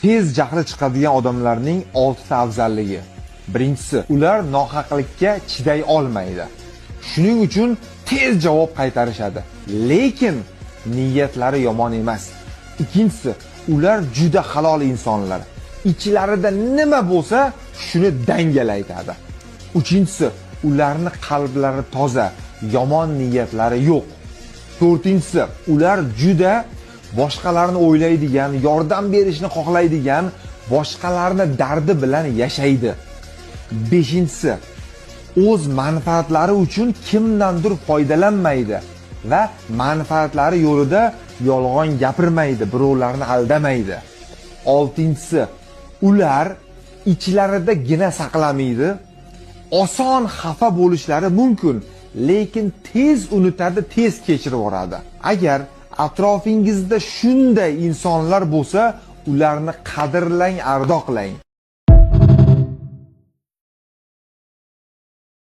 Tez jahli chiqadigan odamlarning 6 ta afzalligi. Birinchisi, ular nohaqlikka chiday olmaydi. Shuning uchun tez javob qaytarishadi. Lekin niyatlari yomon emas. Ikkinchisi, ular juda halol insonlar. Ichlarida nima bo'lsa, shuni dangal aytadi. Uchinchisi, ularni qalblari toza, yomon niyatlari yo'q. To'rtinchisi, ular juda boshqalarni o'ylaydigan, yordam berishni xohlaydigan, boshqalarni dardi bilan yashaydi. Beshinchisi, o'z manfaatlari uchun kimdandir foydalanmaydi va manfaatlari yo'lida yolg'on gapirmaydi, birovlarni aldamaydi. Oltinchisi, ular ichlarida gina saqlamaydi, oson xafa bo'lishlari mumkin, lekin tez unutadi, tez kechirib yuboradi. Agar atrofingizda shunday insonlar bo'lsa, ularni qadrlang, ardoqlang.